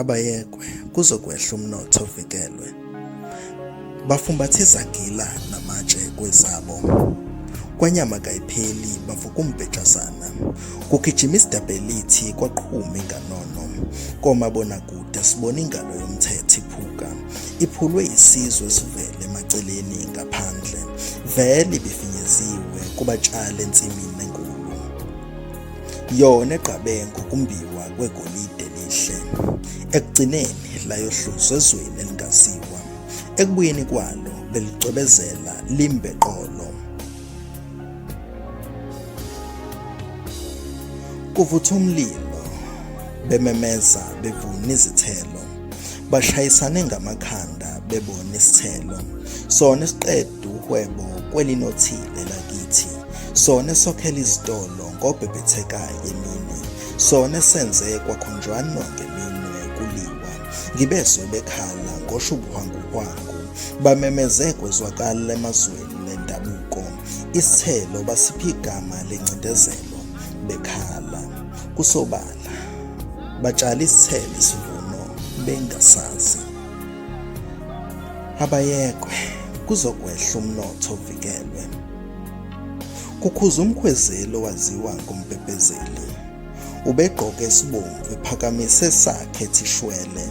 Abayekwe, kuzokwehla umnotho uvikelwe. Bafumbatha izagila namatshe kwezabo. Kwanyama kayipheli bavuka umbhejazana. Kugijima isidabhelithi kwaqhuma inganono. Komabonakude sibona ingalo yomthetho iphuka. Iphulwe isizwe esivele emaceleni ngaphandle. Vele ibifinyeziwe kubatshali ensimini enkulu. Yona egqabe ngokumbiwa kwegolide lihle. Ekugcineni layohluzwa ezweni elingaziwa. Ekubuyeni kwalo belicwebezela limbe qolo. Kuvutha umlilo bememeza bevuna izithelo. Bashayisane ngamakhanda bebona isithelo. Sona esiqeda uhwebo kwelinothile lakithi. Sona esokhela izitolo ngobhebhetheka emini. Sona esenze kwakhonjwanwa ngeminwe kuliwa. Ngibezwe bekhala ngoshubuhwanguhwangu. Bamemeze kwezwakala emazweni nendabuko. Isithelo basipha igama lencindezelo bekhala. Kusobala batshala isithelo isivuno bengasazi. Abayekwe kuzokwehla umnotho uvikelwe. Kukhuza umkhwezeli owaziwa ngombhebhezeli. Ubegqoke esibomvu ephakamise sakhe ethi shwele.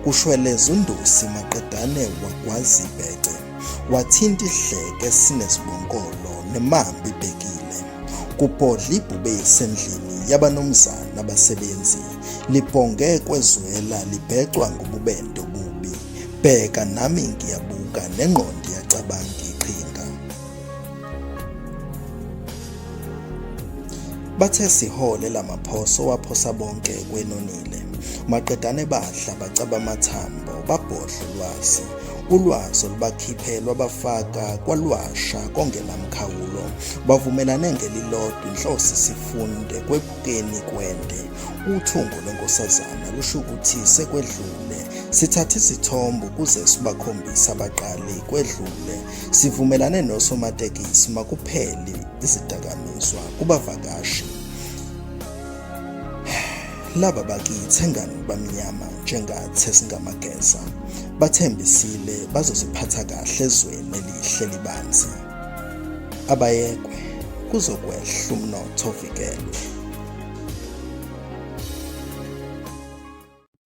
Kushweleza uNdusi maqedane wagwaza ibhece. Wathinta ihleke esinezibonkolo nemamba ibhekile. Kubhodla ibhubesi endlini yabanomzana abasebenzi. Libhonge kwezwela libhecwa ngobubende obubi. Bheka nami ngiyabuka nengqondo iyacabanga iqhinga. Bathe sihole lamaphoso waphosa bonke kwenonile. Maqedane badla bacaba amathambo babhodla ulwazi. Ulwazi olubakhiphe lwabafaka kwalwasha kongenamkhawulo. Bavumelane ngelilodwa inhloso sifunde kwephukeni kwende. Uthungo lwenkosazana lusho ukuthi sekwedlule. Sithatha isithombe ukuze sibakhombise abaqali kwedlule. Sivumelane nosomatekisi makuphele izidakamizwa kubavakashi. Laba bakithi engani bamnyama njengathi esingamageza. Bathembisile bazoziphatha kahle ezweni elihle libanzi. Abayekwe kuzokwehla umnotho ovikelwe.